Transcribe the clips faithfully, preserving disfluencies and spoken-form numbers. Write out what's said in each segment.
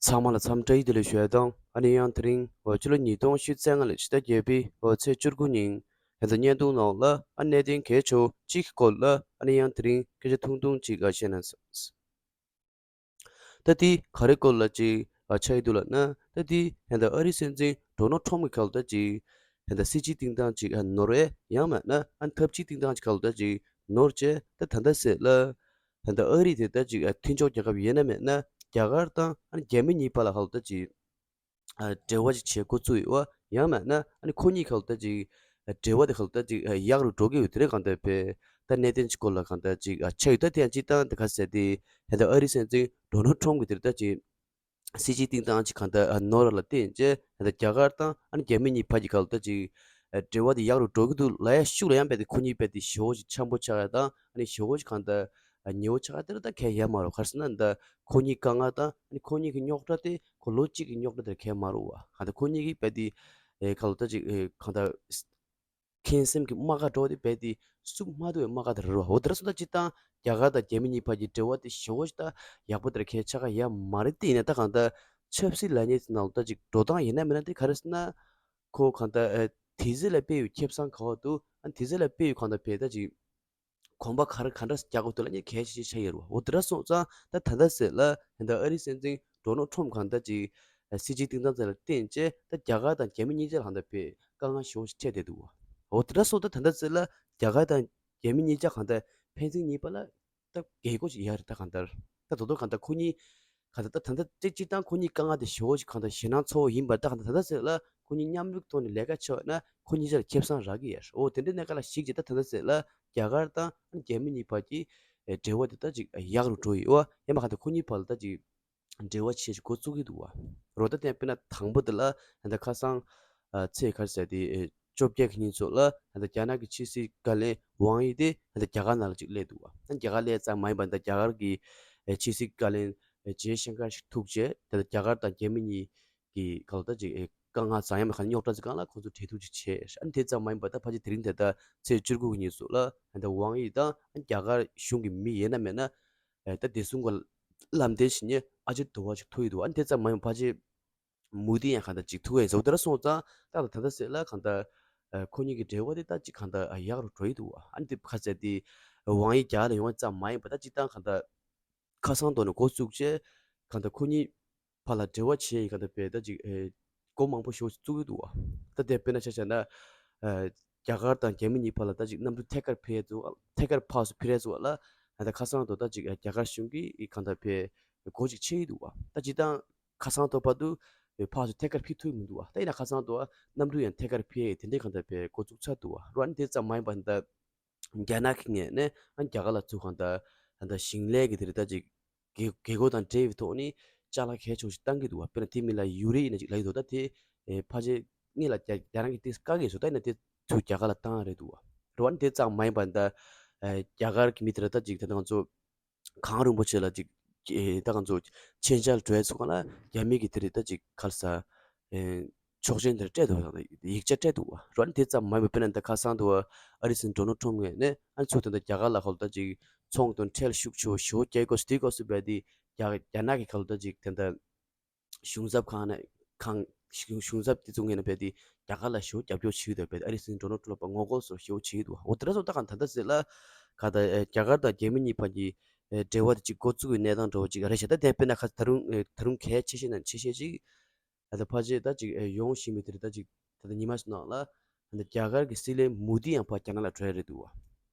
ཚང་མ་ལ་འཚམས་བཀྲ་ཡི་བདེ་ལེགས་ཞུ་ཡ་དང་། ཨ་ནི་ཡང་དེ་རིང་འོ་ཕྱི་ལོ་ཉིས་སྟོང་ཉི་ཤུ་རྩ་ལྔ་ལོའི་ཕྱི་ཟླ་བརྒྱད་པའི་འོ་ཚེས་བཅུ་དགུ་ཉིན་ད་ལྟ་བརྙན་ཐུང་ནང་ལ་ཨ་གནད་དོན་གལ་ཆེ་བོ་གཅིག་གི་སྐོར་ལ་ཨ་ནི་ཡང་དེ་རིང་སྐད་ཆ་ཐུང་ཐུང་ཅིག་ཨ་བཤད་ན་བསམས། ད་དེ་ག་རེ་སྐོར་ལ་ཅིག་ཨ་ཆགས་ཡི་འདུག་ལབ་ན། ད་དེ་ད་ལྟ་ཨ་རིའི་སྲིད་འཛིན་ཌོ་ནལ་ཊམ་གྱི་སྐབས་ལ་ད་ཅིག་ད་ལྟ་སྲིད་ཇུས་སྟེང་སྟངས་ཅིག་ཨ་ནོར་བས། ཡང་མིན་ན་ཨ་ཐབས་ཇུས་སྟེང་སྟངས་ཅིག་སྐབས་ལ་ད་ཅིག་ནོར་བྱས། ད་ད་ལྟ་ཟེར་ལ་ད་ལྟ་ཨ་རི་དེ་ད་ཅིག་ཨ་མཐུན་ཕྱོགས་རྒྱལ་ཁབ་ཡིན་ན་མིན་ན་རྒྱ་གར་དང་ཨ་རྒྱ་མི་གཉིས་བར་ལ་སྐབས་ལ་ད་ཅིག་ཨ་འབྲེལ་བ་ཅིག་བྱེད་འགོ་བཙུགས་ཡོད་པ། ཡང་མིན་ན་ཨ་ནི་ཁོ་གཉིས་སྐབས་ལ་ད་ཅིག་ཨ་འབྲེལ་བ་དེ་སྐབས་ལ་ད་ཅིག་ཨ་ཡག་རུ་འགྲོ་གི་ཡོད། དེ་རིང་གང་ལྟར་བས་ད་གནད་དོན་ཅིག་སྐོར་ལ་གང་ལྟར་ཅིག་ཨ་ཆགས་ཡོད། ད་དེ་ཡང་སྤྱིར་བཏང་དེ་ག་ཟེར་དེ་ད་ལྟ་ཨ་རིའི་སྲིད་འཛིན་ཌོ་ནལ་ཊམ་གྱི་དེར་ད་ཅིག་སྲིད་ཇུས་སྟེང་སྟངས་ཅིག་གང་ལྟར་ཨ་ནོར་བ་ལ་བརྟེན་བྱས་ད་ལྟ་རྒྱ་གར་དང་ཨ་ནི་རྒྱ་མི་གཉིས་བར་གྱི་སྐབས་ལ་ད་ཅིག་ཨ་འབྲེལ་བ་དེ་ཡག་རུ་འགྲོ་གི་འདུག་ལབ་ཡ་ཤུགས་ལ་ཡང་རྦད་དེ་ཁོ་གཉིས་རྦད་དེ་ཞེ་པོ་ཅིག་འཆམ་པོ་ཆགས་ཡ་དང་ཨ་ནི་ཞེ་པོ་ཅིག་གང་ལྟར་ཨ་ཉེ་པོ་ཆགས་ཡ་དེ་ལ་ད་གལ་ཡོད་མ་རེད། ག་རེ་ཟེར་ན་ད་ཁོ་གཉིས་དཀའ་ངལ་དང་ཨ་ནི་ཁོ་གཉིས་ཀྱི་རྙོག་དྲ་དེ་ཁོ་ལོ་གཅིག་གི་རྙོག་དྲ་དེ་གལ་མ་རེད་པ། གང་ལྟར་ཁོ་གཉིས་ཀྱིས་རྦད་དེ་ཨེ་ག་ལ་ད་ཅིག་ཨེ་གང་ལྟར་ཁེངས་སེམས་ཀྱི་རྨ་ཁ་འགྲོ་དེ་རྦད་དེ་བསུབ་མ་ཐུབ་པའི་རྨ་ཁ་དེ་རེད་པ། འོ་དེ་འདྲ་སོང་ཙང་སྤྱིར་བཏང་རྒྱ་གར་དང་རྒྱ་མི་གཉིས་བར་གྱི་འབྲེལ་བ་དེ་ཞེ་པོ་ཞིག་ད་ཡག་པོ་དེ་འདྲ་གལ་ཆགས་ཀྱི་ཡོད་མ་རེད། དེ་ཡིན་ན་ད་གང་ལྟར་ཆབ་སྲིད་ལབ་མཁན་ནང་ལ་ད་ཅིག་འགྲོ་སྟངས་ཡིན་ན་མིན་ན་དེ་ག་རེ་ཟེར་ན་ཁོ་གང་ལྟར་ཨེ་དེ་ཚོ་ལ་དཔེ་ཡོད་ཁེ་བཟང་ག་པར་འདུག་ཨ་དེ་ཚོ་ལ་དཔེ་ཡོད་གང་ལྟར་བས་ད་ཅིག་གོམ་པ་ག་རེ་ག་འདྲ་རྒྱག་དགོས་འདུག་ལབ་མཁན་གལ་ཆེ་ཆེ་ཆགས་ཡོད་རེད་པ། འོ་དེ་འདྲ་སོང་ཙང་ད་ད་ལྟ་ཟེར་ལ་ད་ལྟ་ཨ་རིའི་སྲིད་འཛིན་ཌོ་ནལ་ཊམ་གང་ལྟར་ཅིག་སྲིད་ཇུས་སྟེང་སྟངས་ལ་བརྟེན་བྱས་ད་རྒྱ་གར་དང་རྒྱ་མི་གཉིས་ཆར་གང་ལྟར་བས་དཀའ་ངལ་ཞེ་པོ་ཞིག་འཕྲད་བསྡད་འདུག་པ། འོ་དེ་འདྲ་སོང་ད་ད་ལྟ་ཟེར་ལ་རྒྱ་གར་དང་རྒྱ་མི་གཉིས་ཆར་གང་ལྟར་ཕན་ཚུན་གཉིས་བར་ལ་ད་རྒས་གོ་ཞིག་ཡོད་རེད། ད་གང་ལྟར་ད་དོ་དོ་གང་ལྟར་ཁོ་གཉིས་གང་ལྟར་ད་ད་ལྟ་སྤྱིར་བཏང་ཁོ་གཉིས་དཀའ་ངལ་དེ་ཞེ་པོ་ཞིག་གང་ལྟར་ཞེད་སྣང་ཚ་པོ་ཡིན་པ། ད་གང་ལྟར་ད་ལྟ་ཟེར་ལ་ཁོ་གཉིས་མཉམ་རུབ་ཐོག་ནས་ལས་ཀ་བྱས་པ་ན་ཁོ་གཉིས་ཆར་ཁེ་བཟང་རག་གི་ཡོད། འོ་དེ་འདྲའི་གནས་སྐབས་ལ་གཞིགས་བྱས་ད་ད་ལྟ་ཟེར་ལ་རྒྱ་གར་དང་རྒྱ་མི་གཉིས་བར་གྱི་འབྲེལ་བ་དེ་ད་ཅིག་ཡག་རུ་འགྲོ་ཡི་ཡོད་པ། ཡང་མིན་གང་ལྟར་ཁོ་གཉིས་བར་ལ་ད་ཅིག་འབྲེལ་བ་ཆེ་ཞིག་འགོ་བཙུགས་ཀྱི་འདུག་པ། འོ་ད་དེ་དཔེར་ན་དང་པོ་དེ་ལ་ད་ཁ་སང་ཨ་ཚེས་ག་རེ་ཟེར་དེ་ཨེ་བཅོ་བརྒྱད་ཀྱི་ཉིན་ཚོ་ལ་ད་རྒྱ་ནག་གི་ཕྱི་སྲིད་བཀའ་བློན་ཝང་དབྱི་དེ་ད་རྒྱ་གར་ནང་ལ་ཅིག་སླེབས་འདུག་པ། ད་རྒྱ་གར་སླེབས་ཙམ་མ་ཡིན་པར་ད་རྒྱ་གར་གྱི་ཨེ་ཕྱི་སྲིད་བཀའ་བློན་ཨེ་ཇེ་ཤང་ཀར་ཞིག་ཐུག་རྗེས་ད་རྒྱ་གར་དང་རྒྱ་མི་གཉིས་ཀྱི་ག་ལ་ད་ཅིག་ཨེ་དཀའ་ངལ་ཙམ་ཡང་མེད་ཁ་རྙོག་དྲ་ཅིག་སྒང་ལ་ཁོང་ཚོ་གྲོས་བསྡུར་ཅིག་བྱས། ཨ་ནི་དེ་ཙམ་མ་ཡིན་པར་ད་ཕལ་ཆེར་དེ་རིང་དེ་ད་ཚེས་བཅུ་དགུ་གི་ཉིན་སུ་ལ་ད་ཝང་དབྱི་དང་རྒྱ་གར་གཞུང་གི་མི་ཡིན་ན་མིན་ན་ཨེ་ད་བདེ་སྲུང་གི་ལམ་སྟོན་བྱེད་མཁན་ཨ་ཇིད་དོ་ཝལ་ཞིག་ཐུག་ཡི་འདུག་ཨ་ནི་དེ་ཙམ་མ་ཡིན་པར་ཕལ་ཆེར་མོ་དི་ཡང་གང་ལྟར་ཅིག་ཐུག་ཡི་ཟེར་བ་དེ་འདྲ་སོང་ཙང་ད་ད་ད་ད་ཟེར་ལ་གང་ལྟར་ཨེ་ཁོ་གཉིས་ཀྱི་འབྲེལ་བ་དེ་ད་ཅིག་གང་ལྟར་ཨ་ཡག་རུ་འགྲོ་ཡི་འདུག་ཨ་ནི་དེ་ཁ་ཟེར་དེ་ཝང་དབྱི་རྒྱ་གར་ལ་ཡོང་ཡ་ཙམ་མ་ཡིན་པར་ད་སྤྱིར་བཏང་གང་ལྟར་ཁ་སང་དོ་ནས་འགོ་བཙུགས་བྱས་གང་ལྟར་ཁོ་གཉིས་བར་ལ་འབྲེལ་བ་བྱས་ཡི་གང་ལྟར་བས་ད་ཅིག་ཨེ་འགོ་མང་པོ་ཞིག་བཙུགས་ཡོད་འདུག་པ། ད་དེ་དཔེར་ན་ཆ་བཞག་ན་ཨེ་རྒྱ་གར་དང་རྒྱ་མི་གཉིས་བར་ལ་ད་ཅིག་གནམ་གྲུ་ཐད་ཀར་འཕུར་ཡས་ཚུ་ཐད་ཀར་ཕར་ཚུར་འཕུར་ཡས་ཚུ་ལ་ད་ཁ་སང་དུ་ད་ཅིག་ཨེ་རྒྱ་གར་གཞུང་གིས་ཨེ་གང་ལྟར་བས་སྒོ་ཅིག་ཕྱེ་ཡི་འདུག་པ། ད་སྤྱིར་བཏང་ཁ་སང་དུ་བར་དུ་ཨེ་ཕར་ཚུར་ཐད་ཀར་འཕུར་ཐུབ་མི་འདུག་པ། ད་ཡིན་ན་ཁ་སང་དུ་གནམ་གྲུ་ཡང་ཐད་ཀར་འཕུར་ཡས་དེ་འདྲའི་གང་ལྟར་བས་འགོ་བཙུགས་ཚར་འདུག་པ། རོ་ཨ་ནི་དེ་ཙམ་མ་ཡིན་པ་ད་རྒྱ་ནག་གི་ངོས་ནས་ཨ་རྒྱ་གར་ལ་ཚུར་གང་ལྟར་ད་ལྟ་ཞིང་ལས་ཀྱི་དེ་རེད་ད་ཅིག་རྒྱལ་རྒྱལ་སྒོ་དང་འབྲེལ་བའི་ཐོག་ནས་ཅ་ལག་གལ་ཆེ་ཞིག་བཏང་གི་འདུག་པ། དཔེར་ན་དེ་མིན་ལ་ཡུ་རེ་ཡིན་ན་ཅིག་ལབ་ཀྱི་འདུག་ད་དེ་ཨེ་ཕལ་ཆེར་སྔོན་ལ་རྒྱ་རྒྱ་ནག་གིས་དེ་བཀག་གི་ཡོད་ཟེར། ད་ཡིན་ན་དེ་ཚུར་རྒྱ་གར་ལ་བཏང་ཡ་རེད་འདུག་པ། རེད་པ། ཨ་ནི་དེ་ཙམ་མ་ཡིན་པ་ད་ཨེ་རྒྱ་གར་གྱི་མི་དེ་ར་ད་ཅིག་ད་ལྟ་ང་ཚོ་གངས་རིན་པོ་ཆེ་ལ་ཅིག་ཨེ་ད་ང་ཚོ་མཆོད་མཇལ་འགྲོ་ཡས་ཚུ་སྒང་ལ་རྒྱ་མི་གི་དེ་རེད་ད་ཅིག་ག་རེ་ཟེར་ཨེ་ཆོག་མཆན་དེ་སྤྲད་འདུག་པ། ཡིག་ཆ་སྤྲད་འདུག་པ། རོ་ཨ་ནི་དེ་ཙམ་མ་ཡིན་པ་དཔེར་ན་ད་ཁ་སང་དུ་ཨ་རི་སྲིད་འཛིན་ཌོ་ནལ་ཊམ་ངོས་ནས་ཨ་ནི་ཚུར་ད་ལྟ་རྒྱ་གར་ལ་ཧོལ་ད་ཅིག་ཚོང་དང་ཁྲལ་ཤུགས་ཆེ་བོ་ཞེ་པོ་རྒྱག་དགོས་སུ་དེ་དགོས་སུ་བས་དེ་རྒྱ་རྒྱ་ནག་གི་ཁ་ལ་ད་ཅིག་དེ་འདྲ་གཞུང་ཚབ་ཁང་ནས་ཁང་གཞུང་གཞུང་ཚབ་དེ་ཚོ་ངོས་ནས་བས་དེ་རྒྱ་གར་ལ་ཞེ་པོ་རྒྱབ་སྐྱོར་བྱེད་ཀྱི་འདུག་པས། ཨ་རི་སྲིད་འཛིན་ཌོ་ནལ་ཊམ་ལ་ངོ་རྒོལ་སོགས་ཞེ་པོ་བྱེད་ཀྱི་འདུག་འོ་དེ་འདྲ་སོང་ད་གང་ད་ལྟ་ཟེར་ལ་ག་ད་རྒྱ་གར་དང་རྒྱ་མི་གཉིས་བར་གྱི་འབྲེལ་བ་དེ་ཅིག་འགོ་བཙུགས་པའི་གནས་སྟངས་འདྲ་བོ་ཅིག་རེད་ཤག་ད་དེ་དཔེར་ན་ཁ་ད་རུང་ད་རུང་གལ་ཆེ་ཤོས་ནང་ཆེ་ཤོས་ཅིག་ད་ལྟ་ཕལ་ཆེར་ད་ཅིག་ཨེ་ཡོང་བཞིན་པའི་དེ་རིང་ད་ཅིག་ད་ལྟ་ཉི་མ་ཞིག་ནང་ལ་ད་ལྟ་རྒྱ་གར་གྱི་སྲིད་བློན་མོ་དི་ཡང་ཕར་རྒྱ་ནག་ལ་འགྲོ་ཡ་རེད་འདུག་པ།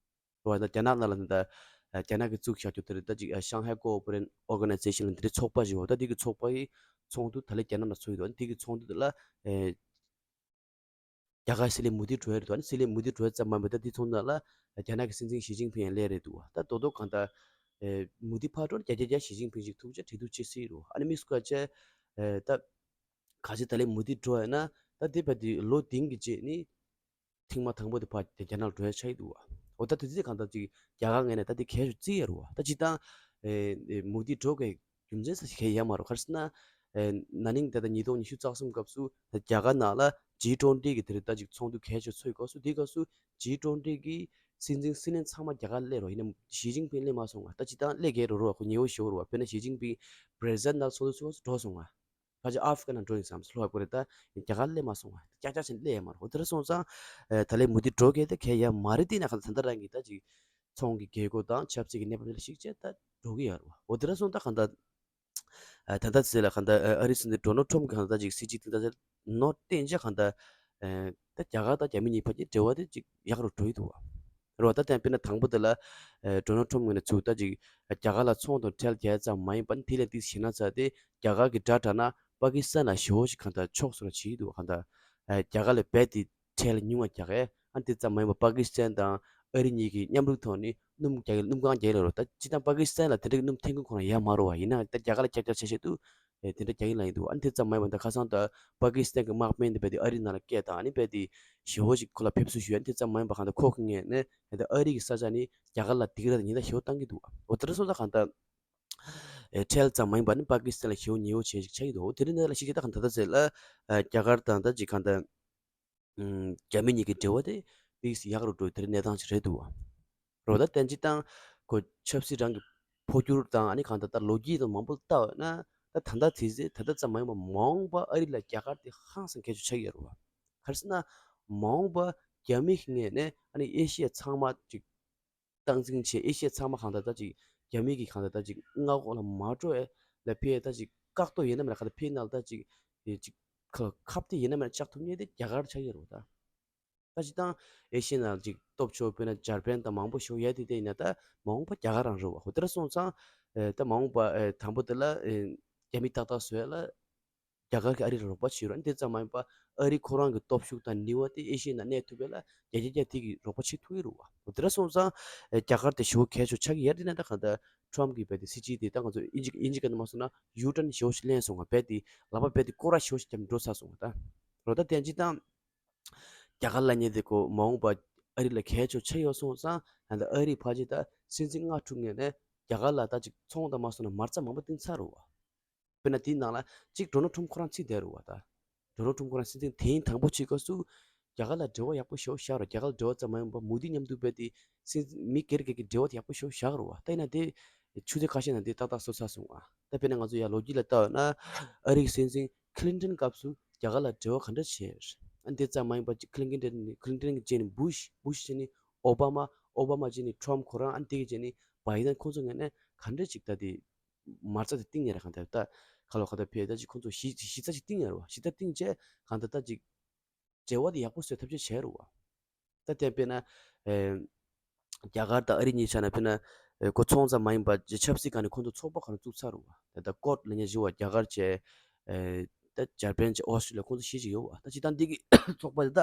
འགྲོ་བ་ད་རྒྱ་ནག་ནང་ལ་ད་ལྟ་ཨེ་རྒྱ་ནག་གིས་བཙུགས་བཞག་རྒྱུ་དེ་རེད་ད་ཅིག་ཨེ་Shanghai Cooperation Organization ལ་འདི་འདྲའི་ཚོགས་པ་ཞིག་ཡོད། ད་འདི་གི་ཚོགས་པ་ཡི་ཚོགས་འདུ་ད་ལྟ་རྒྱ་ནག་ནང་ཚོགས་ཡོད་འདུག་འདི་གི་ཚོགས་འདུ་དེ་ལ་ཨེ་རྒྱ་གར་སྲིད་བློན་མོ་དི་འགྲོ་ཡ་རེད་འདུག་ཨ་ནི་སྲིད་བློན་མོ་དི་འགྲོ་ཡ་ཙམ་མ་ཡིན་པར་ད་འདི་ཚོགས་འདུ་ནང་ལ་རྒྱ་ནག་གི་སྲིད་འཛིན་ཞི་ཅིན་ཕིང་ཡང་སླེབས་རེད་འདུག་ད་དོ་དོ་གང་ལྟར་ཨེ་མོ་དི་ཕར་འགྲོ་རྒྱ་རྒྱ་རྒྱ་ཞི་ཅིན་ཕིང་ཞིག་ཐུག་ཆ་གྲོས་བསྡུར་བྱེད་སྲིད་རེད། ཨ་ནི་དམིགས་སུ་བཀར་བྱས་ཨེ་ད་ག་ཚོད་ད་ལན་མོ་དི་འགྲོ་ཡ་ན་ད་འདི་བར་དུ་ལོ་བདུན་གྱི་རྗེས་ནི་ཐེངས་མ་དང་པོ་དེ་ཕར་རྒྱ་ནག་ལ་འགྲོ་ཡ་ཆགས་ཀྱི་འདུག་པ། འོ་ད་དེ་ཚོ་གང་ལྟར་ཅིག་རྒྱ་གར་ངོས་ནས་ད་དེ་གལ་ཆེ་བརྩི་ཡ་རེད་པ། ད་སྤྱིར་བཏང་ཨེ་ཨེ་མོ་དི་འགྲོ་དགོས་རྒྱུ་མཚན་ས་ཞིག་གང་ཡང་ཡོད་མ་རེད། ག་རེ་ཟེར་ན་ཨེ་ན་ནིང་ད་ལྟ་ཉིས་སྟོང་ཉི་ཤུ་རྩ་གསུམ་སྐབས་སུ་ད་རྒྱ་གར་ནང་ལ་ཇི་ཊུ་ཝེན་ཊི་གི་དེ་རིང་ད་ཅིག་ཚོགས་འདུ་གལ་ཆེ་ཚོགས་སྐབས་སུ་དེའི་སྐབས་སུ་ཇི་ཊུ་ཝེན་ཊི་གི་སྲིད་འཛིན་སྲིད་བློན་ཚང་མ་རྒྱ་གར་སླེབས་རོགས་ཡིན་ན་ཞི་ཅིན་ཕིང་སླེབས་མ་སོང་ང་། ད་སྤྱིར་བཏང་སླེབས་ཀྱི་རེད་རོགས་ཁོ་ཉེ་བོ་ཞིག་རོགས་དཔེར་ན་ཞི་ཅིན་ཕིང་བྷ་ར་ཛིལ་ནང་ཚོགས་འདུ་ཚོགས་སུ་འགྲོ་སོང་ང་། ཁ་ཆེ་ཨ་ཧྥི་ཀ་ནང་འགྲོ་ཡིན་བསམ་སོང་ལྷོ་ཨ་ཀོ་རི་ད་རྒྱ་གར་སླེབས་མ་སོང་བ་ཀྱག་ཀྱག་བྱས་ནས་སླེབས་ཡ་མ་རེད། འོ་དེ་འདྲ་སོང་ཙང་ད་ལས་མུ་མཐུད་འགྲོ་གལ་ཏེ་གལ་ཡ་མ་རེད། དེ་ན་ཁ་ད་ད་རང་གི་ད་ཅིག་ཚོང་གི་རྒྱལ་སྒོ་དང་ཆབ་སྲིད་ཀྱི་གནས་བབ་ལ་གཞིགས་བྱས་ད་འགྲོ་གི་ཡོད་རེད་བ། འོ་དེ་འདྲ་སོང་ད་གང་ལྟར། ཨ་ད་ལྟ་ཚེ་ལ་གང་ལྟར་ཨ་རི་སྲིད་འཛིན་ཌོ་ནལ་ཊམ་གྱི་གང་ལྟར་ཅིག་སྲིད་ཇུས་དེ་ལྟར་ནོར་བསྟན་ཆ་གང་ལྟར་ཨ་ད་རྒྱ་གར་དང་རྒྱ་མི་གཉིས་བར་གྱི་འབྲེལ་བ་དེ་ཅིག་ཡག་རུ་འགྲོ་ཡི་འདུག་བ། རེད་བ། ད་དེ་དཔེར་ན་དང་པོ་དེ་ལ་ཨ་ཌོ་ནལ་ཊམ་ངོས་ནས་ཚུར་ད་ཅིག་རྒྱ་གར་ལ་ཚོང་དང་ཁྲལ་རྒྱག་ཙམ་མ་ཡིན་པ་ནི་དེ་ལས་ཏིག་བྱས་ན་ཚར་ཏེ་རྒྱ་གར་གྱི་དགྲ་དྲག་ན་པ་ཀི་སི་ཐན་ལ་ཞེ་པོ་ཞིག་གང་ལྟར་ཕྱོགས་སུ་ར་བྱེད་ཀྱི་འདུག་བ། གང་ལྟར་ཨ་རྒྱ་གར་ལས་རྦད་དེ་ཁྲལ་ཉུང་བ་རྒྱག་ཡས། ཨ་དེ་ཙམ་མ་ཡིན་པར་པ་ཀི་སི་ཐན་དང་ཨ་རི་གཉིས་ཀྱིས་མཉམ་རུབ་ཐོག་ནས་སྣུམ་རྒྱག་ཡས་སྣུམ་གང་རྒྱག་ཡས་ལ་རོ། ད་སྤྱིར་བཏང་པ་ཀི་སི་ཐན་ལ་དེ་འདྲ་གི་སྣུམ་འཐེན་མཁན་ཁོ་རང་ཡོད་མ་རེད་བ། ཡིན་ནའང་ད་རྒྱ་གར་ལ་ཀྱག་ཀྱག་བྱེད་བྱེད་དུས་ཨེ་དེ་འདྲ་རྒྱག་གི་ལ་ཡིན་འདུག་ཨ་ནི་དེ་ཙམ་མ་ཡིན་པར་ད་ཁ་སང་ད་པ་ཀི་སི་ཐན་གྱི་དམག་དཔོན་དེ་རྦད་དེ་ཨ་རིའི་ནང་ལ་སྐད་བཏང་། ཨ་ནི་རྦད་དེ་ཞེ་པོ་ཞིག་ཁོ་ལ་ཕེབས་བསུ་ཞུས། ཨ་ནི་དེ་ཙམ་མ་ཡིན་པར་གང་ལྟར་ཁོ་གི་ངོས་ནས་ད་ཨ་རི་གི་ས་ཆ་ནས་རྒྱ་གར་ལ་སྡིགས་ར་དང་ཉེན་བརྡ་ཞེ་པོ་བཏང་གི་འདུག་འོ་དེ་འདྲ་སོང་ཙང་གང་ལྟར། ཨེ་ཁྲལ་ཙམ་མ་ཡིན་པ་ནི་པ་ཀི་སི་ཐན་ལ་ཞེ་པོ་ཉེ་པོ་བྱས་ཤིག་ཆགས་ཀྱི་འདུག་འོ་དེ་རིང་འདི་ལ་ཤེས་ཀྱི་ད་གང་ད་ལྟ་ཚེ་ལ་ཨ་རྒྱ་གར་དང་ད་ཅིག་གང་ལྟར་ཨམ་རྒྱ་མི་གཉིས་ཀྱི་འབྲེལ་བ་དེ་ཏིག་ཙམ་ཡག་རུ་འགྲོ་དེ་རིང་གནས་སྟངས་ཤིག་རེད་འདུག་བ། རོ་ད་བསྟན་སྤྱི་དང་ཁོ་ཆབ་སྲིད་རང་གི་འཕོ་འགྱུར་དང་ཨ་ནི་གང་ལྟར་ད་ལོ་རྒྱུས་དང་མང་པོ་ལྟ་བ་ན་ད་ད་ལྟ་དེ་ཚེ་ད་ལྟ་ཙམ་མ་ཡིན་པ་མ་འོངས་པ་ཨ་རི་ལ་རྒྱ་གར་དེ་ཧང་སང་གལ་ཆེ་ཆགས་ཀྱི་ཡོད་རེད་བ། ག་རེ་ཟེར་ན་མ་འོངས་པ་རྒྱ་མི་གི་ངོས་ནས་ཨ་ནི་ཨེ་ཤི་ཡ་ཚང་མ་ཅིག་སྟངས་འཛིན་བྱས། ཨེ་ཤི་ཡ་ཚང་མ་གང་ལྟར་ད་ཅིག་རྒྱ་མི་གི་གང་ལྟར་ད་ཅིག་མངའ་འོག་ལ་མ་འགྲོ་ཨེ་ལ་ཕེ་ད་ཅིག་བཀག་ཏོ་ཡིན་ན་མེད་ན་གང་ལྟར་ཕེ་ནང་ལ་ད་ཅིག་ཨེ་ཅིག་ཁ་ཁབ་དེ་ཡིན་ན་མེད་ན་བཅག་ཐུབ་མཁན་དེ་རྒྱ་གར་ཆགས་ཡོད་རེད་བ། ད་ད་ཅིག་དང་ཨེ་ཤི་ཡ་ནང་ཅིག་སྟོབས་ཤུགས་དཔེར་ན་འཇར་པན་དང་མང་པོ་ཞིག་ཡོད་དེ་དེ་ཡིན་ན་ད་མ་འོངས་པ་རྒྱ་གར་རང་རེད་བ། འོ་དེ་འདྲ་སོང་ཙང་ཨེ་ད་མ་འོངས་པ་ཨེ་དང་པོ་དེ་ལ་ཨེ་རྒྱ་མི་ཏག་ཏག་བཟོ་ཡ་ལ། རྒྱ་གར་གྱིས་ཨ་རི་ལ་རོགས་པ་བྱེད་རོགས། དེ་ཙམ་མ་ཡིན་པར་ཨ་རི་ཁོ་རང་གི་སྟོབས་ཤུགས་དང་ནུས་པ་དེ་ཨེ་ཤི་ཡའི་ནང་གནས་ཐུབ་པ་ལ་རྒྱ་རྒྱ་རྒྱ་དེ་གིས་རོགས་པ་བྱེད་ཐུབ་ཀྱི་རེད་བ། འོ་དེ་འདྲ་སོང་ཙང་ཨེ་རྒྱ་གར་དེ་ཞེ་པོ་གལ་ཆེ་ཆགས་ཀྱི་ཡོད་རེད། དེ་ནས་ད་གང་ལྟར་ཊམ་གྱིས་རྦད་དེ་སྲིད་ཇུས་དེ་ད་ང་ཚོ་ཨིན་ཇི་ཨིན་ཇི་སྐད་ནང་མ་སོང་ན་ཡུ་ཊརན་ཞེ་པོ་ཞིག་ལེན་སོང་བ། རྦད་དེ་ལག་པ་རྦད་དེ་སྐོར་ར་ཞེ་པོ་ཞིག་བརྒྱབ་འགྲོ་ཚར་སོང་བ། ད་རོ་ད་བསྟན་སྤྱི་དང་རྒྱ་གར་ལབ་མཁན་དེ་ཁོ་མ་འོངས་པ་ཨ་རི་ལ་གལ་ཆེ་ཆགས་ཡོད་སོང་ཙང་ད་ལྟ་ཨ་རིའི་ཕར་ཕྱོགས་ད་སྲིད་འཛིན་སྔ་དྲོ་ངོས་ནས་རྒྱ་གར་ལ་ད་ཅིག་ཚོང་དང་མ་སོང་ན་མ་རྩ་མང་པོ་བཏིང་ཚར་རེད་བ། དཔེར་ན་དེའི་ནང་ལ་གཅིག་ཌོ་ནལ་ཊམ་ཁོ་རང་ཚུད་བསྡད་རེད་བ། ད་ཌོ་ནལ་ཊམ་ཁོ་རང་སྲིད་འཛིན་དེ་ཡིན་དང་པོ་བྱེད་སྐབས་སུ་རྒྱ་གར་ལ་འབྲེལ་བ་ཡག་པོ་ཞེ་པོ་བཞག་རེད། རྒྱ་གར་ལ་འབྲེལ་བ་ཙམ་མ་ཡིན་པར་མུ་མཐུད་མཉམ་དུ་སྦས་ཏེ་སྲིད་མི་སྒེར་སྒེར་གྱི་འབྲེལ་བ་དེ་ཡག་པོ་ཞེ་པོ་བཞག་རེད་བ། ད་ཡིན་ན་དེ་ཆུ་ཚོད་ཁ་ཤས་ནང་དེ་ཏག་ཏག་བཟོས་ཚར་སོང་བ། ད་དཔེར་ན་ང་ཚོ་ཡར་ལོ་རྒྱུས་ལ་ལྟ་བ་ན་ཨ་རི་གི་སྲིད་འཛིན་ཁི་ལིན་ཊོན་སྐབས་སུ་རྒྱ་གར་ལ་འབྲེལ་བ་ག་འདྲ་བྱས། ཨ་དེ་ཙམ་མ་ཡིན་པར་ཁི་ལིན་ཊོན་ཁི་ལིན་ཊོན་གྱི་རྗེས་ནས་བུ་ཤི། བུ་ཤི་རྗེས་ནས་ཨོ་བྷ་མ། ཨོ་བྷ་མ་རྗེས་ནས་ཊམ་ཁོ་རང་། ཨ་དེ་གི་རྗེས་ནས་བྷའི་ཌེན། ཁོང་ཚོ་ངོས་ནས་ག་འདྲ་ཅིག་ད་དེ། མ་རྩ་དེ་བཏིང་ཡ་རེད། གང་ལྟར་ད་ཁ་ལོ་ག་ད་ཕེ་ད་ཅིག་ཁོང་ཚོ་གཞི་གཞི་རྩ་ཅིག་བཏིང་ཡ་རེད་བ། གཞི་རྩ་བཏིང་བྱས་གང་ལྟར་ད་ཅིག་འབྲེལ་བ་དེ་ཡག་པོ་བཟོས་ཐབས་ཤེས་བྱས་རེད་བ། ད་དེ་དཔེར་ན་ཨེ་རྒྱ་གར་དང་ཨ་རི་གཉིས་ཆ་ནས་དཔེར་ན་ཨེ་ཁོ་ཚོང་ཙམ་མ་ཡིན་པ་ཆབ་སྲིད་སྒང་ནས་ཁོང་ཚོ་ཚོགས་པ་གང་བཙུགས་ཚར་རེད་བ། ད་ད་ཀོཌ་ལབ་མཁན་ཞིག་ཡོད་བ། རྒྱ་གར་བྱས་ཨེ་ད་འཇར་པན་བྱས་ཨོ་སི་ཀྲི་ལི་ཡ། ཁོང་ཚོ་གཞི་གཅིག་ཡོད་བ། ད་སྤྱིར་བཏང་འདི་གི་ཚོགས་པ་དེ་ད་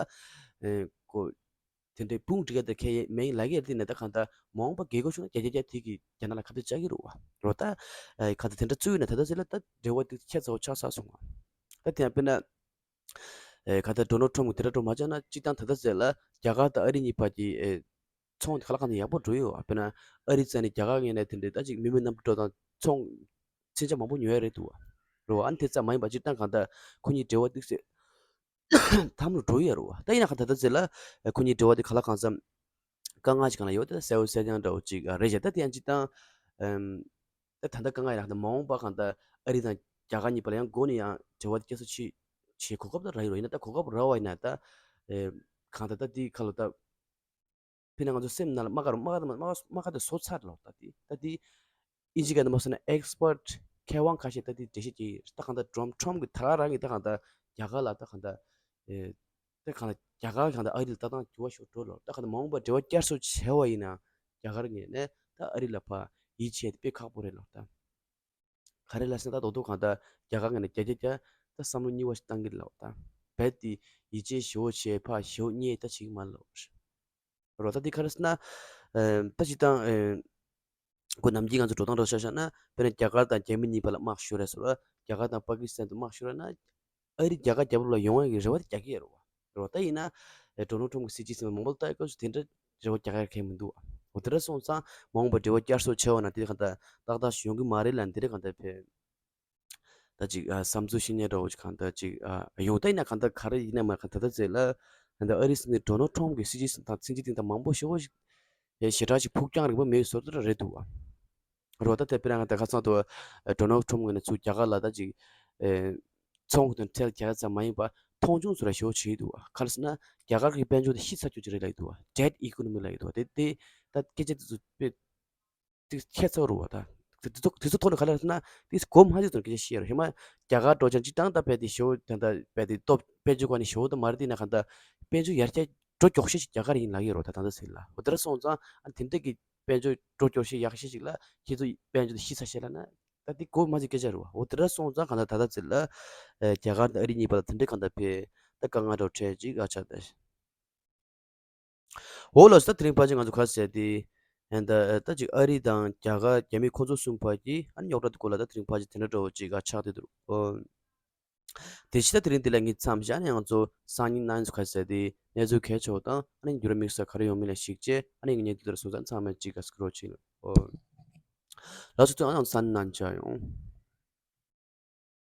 ཨེ་ཁོ། དེ་འདྲའི་དཔུང་སྒྲིག་ག་དེ་ཁེ་ཡེ་མེད་ལབ་ཀྱི་ཡོད་རེད། དེ་ནས་ད་གང་ལྟར་མ་འོངས་པ་རྒྱལ་ཁབ་ཤིག་ན་རྒྱ་རྒྱ་རྒྱ་དེ་གིས་རྒྱ་ནག་ལ་ཁ་གཏད་བཅག་གི་རེད་བ། རོ་ད་ཨེ་གང་ལྟར་དེ་འདྲ་བཙུགས་ཡོད་ན་ད་ལྟ་ཟེར་ལ་ད་འབྲེལ་བ་དེ་ཁྱད་མཚར་པོ་ཆགས་ཚར་སོང་བ། ད་དེ་ཡང་དཔེར་ན་ཨེ་གང་ལྟར་ཌོ་ནལ་ཊམ་གིས་དེ་འདྲ་འགྲོ་མ་བྱས་ན་སྤྱིར་བཏང་ད་ལྟ་ཟེར་ལ་རྒྱ་གར་དང་ཨ་རི་གཉིས་བར་གྱི་ཨེ་ཚོང་དེ་ག་ལ་གང་ལྟར་ཡག་པོ་འགྲོ་ཡོད་བ། དཔེར་ན་ཨ་རི་རྩ་ནས་རྒྱ་གར་ངོས་ནས་དེ་འདྲའི་ད་ཅིག་མི་མེད་གནམ་གྲུ་དང་ཚོང་མཚོན་ཆ་མང་པོ་ཉོ་ཡ་རེད་འདུག་བ། རོ་ཨ་ནི་དེ་ཙམ་མ་ཡིན་པ་སྤྱིར་བཏང་གང་ལྟར་ཁོ་གཉིས་འབྲེལ་བ་ཏོག་ཙམ་དམ་རུ་འགྲོ་ཡི་ཡོད་རེད་བ། ད་ཡིན་ན་གང་ད་ལྟ་ཟེར་ལ་ཁོ་གཉིས་འབྲེལ་བ་དེ་གང་ལ་གང་འཚམ་དཀའ་ངལ་ཞིག་གང་ལ་ཡོད་དེ་གསལ་པོ་གསལ་རྐྱང་འདྲ་བོ་ཅིག་རེད་བྱས། ད་དེ་ཡང་སྤྱིར་བཏང་ཨམ། ད་ད་ལྟ་དཀའ་ངལ་ཡིན་ན་གང་ལྟར་མ་འོངས་པ་གང་ལྟར་ཨ་རི་དང་རྒྱ་གར་གཉིས་བར་ལ་ཡང་སྒོ་ནས་ཡང་འབྲེལ་བ་དེ་བསྐྱར་གསོ་བྱེད་བྱེད་གོ་སྐབས་ད་རག་གི་རེད་བ། ཡིན་ན་ད་གོ་སྐབས་རག་པ་ཡིན་ན་ད་ཨེ་གང་ལྟར་ད་དེ་ཁ་ལོ་ད། དཔེར་ན་ང་ཚོ་སེམས་ནང་ལ་རྨ་ཁ་རྨ་ཁ་དང་རྨ་ཁ་རྨ་ཁ་དེ་བཟོ་ཚར་ལོ། ད་དེ་ད་དེ་ཨིན་ཇི་སྐད་ནང་མ་སོང་ན་ཨེག་སི་པར་ཊི་མཁས་དབང་ཁ་ཤས་ད་དེ་འགྲེལ་བཤད་ཀྱི་ད་གང་ལྟར་ཌོ་ནལ་ཊམ་གྱིས་ད་ག་རང་གིས་ད་གང་ལྟར་རྒྱ་གར་ལ་ད་གང་ལྟར་ཨེ་ད་གང་ལྟར་རྒྱ་གར་གང་ལྟར་ཨ་རི་ལ་ལྟ་སྟངས་འགྱུར་བ་ཤོར་འགྲོ་ལོ། ད་གང་ལྟར་མ་འོངས་པར་འབྲེལ་བ་བསྐྱར་གསོ་བྱས་པ་ཡིན་ན་རྒྱ་གར་ངོས་ནས་ད་ཨ་རི་ལ་ཕར་ཡིད་ཆེས་དེ་དཔེ་ཁག་པོ་རེད་ལོ། ད་ག་རེ་ལབ་ཟེར་ན་ད་རྡོག་རྡོག་གང་ལྟར་རྒྱ་གར་ངོས་ནས་རྒྱ་རྒྱ་རྒྱ་ད་བསམ་བློ་གཉིས་པ་ཞིག་བཏང་གི་ལོ། ད་རྦད་དེ་ཡིད་ཆེས་ཞེ་པོ་བྱས་ཕར་ཞེ་པོ་བརྙས་ད་བྱེད་ཀྱི་མ་ལོ། རོ་ད་འདི་ག་རེ་ཟེར་ན། ཨེ་ད་སྤྱིར་བཏང་ཨེ་ཁོ་ནམ་རྒྱུན་ང་ཚོ་འགྲོ་སྟངས་འདྲ་ཆ་བཞག་ན་དཔེར་ན་རྒྱ་གར་དང་རྒྱ་མི་གཉིས་བར་ལ་དམག་ཤོར་རེད་ཟེར་བ། རྒྱ་གར་དང་པ་ཀི་སི་ཐན་དུ་དམག་ཤོར་ན་ཨ་རི་རྒྱ་གར་རྒྱབ་ལ་ཡོང་ཡ་གི་རེ་བ་དེ་རྒྱག་གི་ཡོད་རེད་བ། རེད་བ། ད་ཡིན་ན་ཨེ་ཌོ་ནལ་ཊམ་གི་སྲིད་ཇུས་ཟིན་པ་མང་པོ་ལ་ལྟ་ཡ་སྐབས་སུ་དེ་འདྲ་རེ་བ་རྒྱག་ཡ་གང་ཡང་མི་འདུག་འོ་དེ་འདྲ་སོང་ཙང་མ་འོངས་པ་འབྲེལ་བ་བསྐྱར་གསོ་བྱས་པ་ན་དེ་གང་ལྟར་ཏག་ཏག་ཞིག་ཡོང་གི་མ་རེད་ལབ་འདི་རེད་གང་ལྟར་ཕེ། ད་ཅིག་ཨ་བསམ་ཚུལ་བཤད་མཁན་འདྲ་བོ་ཅིག་གང་ལྟར་ཅིག་ཨ་ཡོང་ད་ཡིན་ན་གང་ལྟར་ག་རེ་ཡིན་ན་མ་གང་ལྟར་ད་ཟེར་ལ་ད་ལྟ་ཨ་རི་སྲིད་འཛིན་ཌོ་ནལ་ཊམ་གྱི་སྲིད་ཇུས་སྲིད་ཇུས་སྟེང་དང་མང་པོ་ཞེ་པོ་ཞིག་ཞེ་དྲག་ཅིག་ཕུགས་རྒྱང་རིང་པོ་མེད་བཟོ་འདྲ་རེད་འདུག་བ། རེད་བ། ད་དེ་དཔེར་ན་ད་ཁ་སང་དུ་ཨ་ཌོ་ནལ་ཊམ་ངོས་ནས་ཚུར་རྒྱ་གར་ལ་ད་ཅིག་ཨེ་ ཚོང་དང་ཁྲལ་རྒྱག་ཡ་ཙམ་མ་ཡིན་པ་མཐོང་ཆུང་ཚོ་ལ་ཞེ་པོ་བྱེད་ཀྱི་འདུག་བ། ག་རེ་ཟེར་ན་རྒྱ་གར་གྱི་དཔལ་འབྱོར་དེ་ཤི་ཚར་རྒྱུ་ཅིག་རེད་ལབ་ཀྱི་འདུག་བ། Debt economy ལབ་ཀྱི་འདུག་བ། དེ་དེ་ད་སྐད་ཆ་དེ་ཚོ་དཔེ་དེ་ཁྱད་མཚར་རུ་བ། ད་དེ་ཚོ་དེ་ཚོ་ཐོག་ནས་ག་ལ་ཟེར་ན་དེ་གོ་མ་ཆོད་ཙང་སྐད་ཆ་བཤད་རོགས། ཧེ་མ་རྒྱ་གར་འགྲོ་ཆང་སྤྱི་བཏང་ད་དཔེ་དེ་ཞེ་པོ་ད་ད་དཔེ་དེ་སྟོབས་དཔལ་འབྱོར་སྒང་ནས་ཞེ་པོ་ད་མ་རེད། དེ་ན་ག་ད་དཔལ་འབྱོར་ཡར་རྒྱས་འགྲོ་མགྱོགས་ཤོས་ཤིག་རྒྱ་གར་ཡིན་ལབ་ཀྱི་རོ། ད་ད་ད་ཟེར་ལ་འོ་དེ་འདྲ་སོང་ཙང་ཨ་དེ་འདྲ་གི་དཔལ་འབྱོར་འགྲོ་མགྱོགས་ཤོས་ཡག་ཤོས་ཤིག་ལ་ཁྱེད་ཚོ་དཔལ་འབྱོར་དེ་ཤི་ཚར་ཤག་ལབ་ན་ད་དེ་གོ་མ་ཆོད་སྐད་ཆ་རེད་བ། འོ་དེ་འདྲ་སོང་ཙང་ག་ད་ད་ད་ཟེར་ལ་རྒྱ་གར་དང་ཨ་རི་གཉིས་བར་ལ་དེ་འདྲ་ག་ད་དཔེ་ད་དཀའ་ངལ་འདྲ་བོ་འཕྲད་ཅིག་ཨ་ཆགས་ད། འོ་ལགས་སོ། ད་དེ་རིང་ཕལ་ཆེར་ང་ཚོ་ག་ཟེར་དེ། ཨེ་ད་ད་ཅིག་ཨ་རི་དང་རྒྱ་གར་རྒྱ་མི་ཁོ་ཚོ་གསུམ་བར་གྱི་ཨ་ནི་རྙོག་དྲ་དེ་སྐོར་ལ་ད་དེ་རིང་ཕལ་ཆེར་དེ་འདྲ་འདྲ་བོ་ཅིག་ག་ཆགས་བསྡད་འདུག་ཨོ། དེ་བཞིན་ད་དེ་རིང་འདི་ལ་ངས་མཚམས་བཞག་ནས་ང་ཚོ་སང་ཉིན་གནངས་ཉིན་ཚོ་ག་ཟེར་དེ་གནས་ཚུལ་གལ་ཆེ་བ་དང་ཨ་ནི་འགྱུར་བ་དམིགས་བསལ་ག་རེ་ཡོང་མིན་ལ་གཞིགས་བྱས་ཨ་ནི་ངས་ཉིན་དེ་ལྟར་སོང་ཙང་ཚང་མས་ཅིག་ག་སྐུ་རོགས་བྱེད། ཨོ། ལགས་སོ། ཚོ་ཨ་ནི་སང་ཉིན་གནངས་ཉིན་མཇལ་ཡོང་།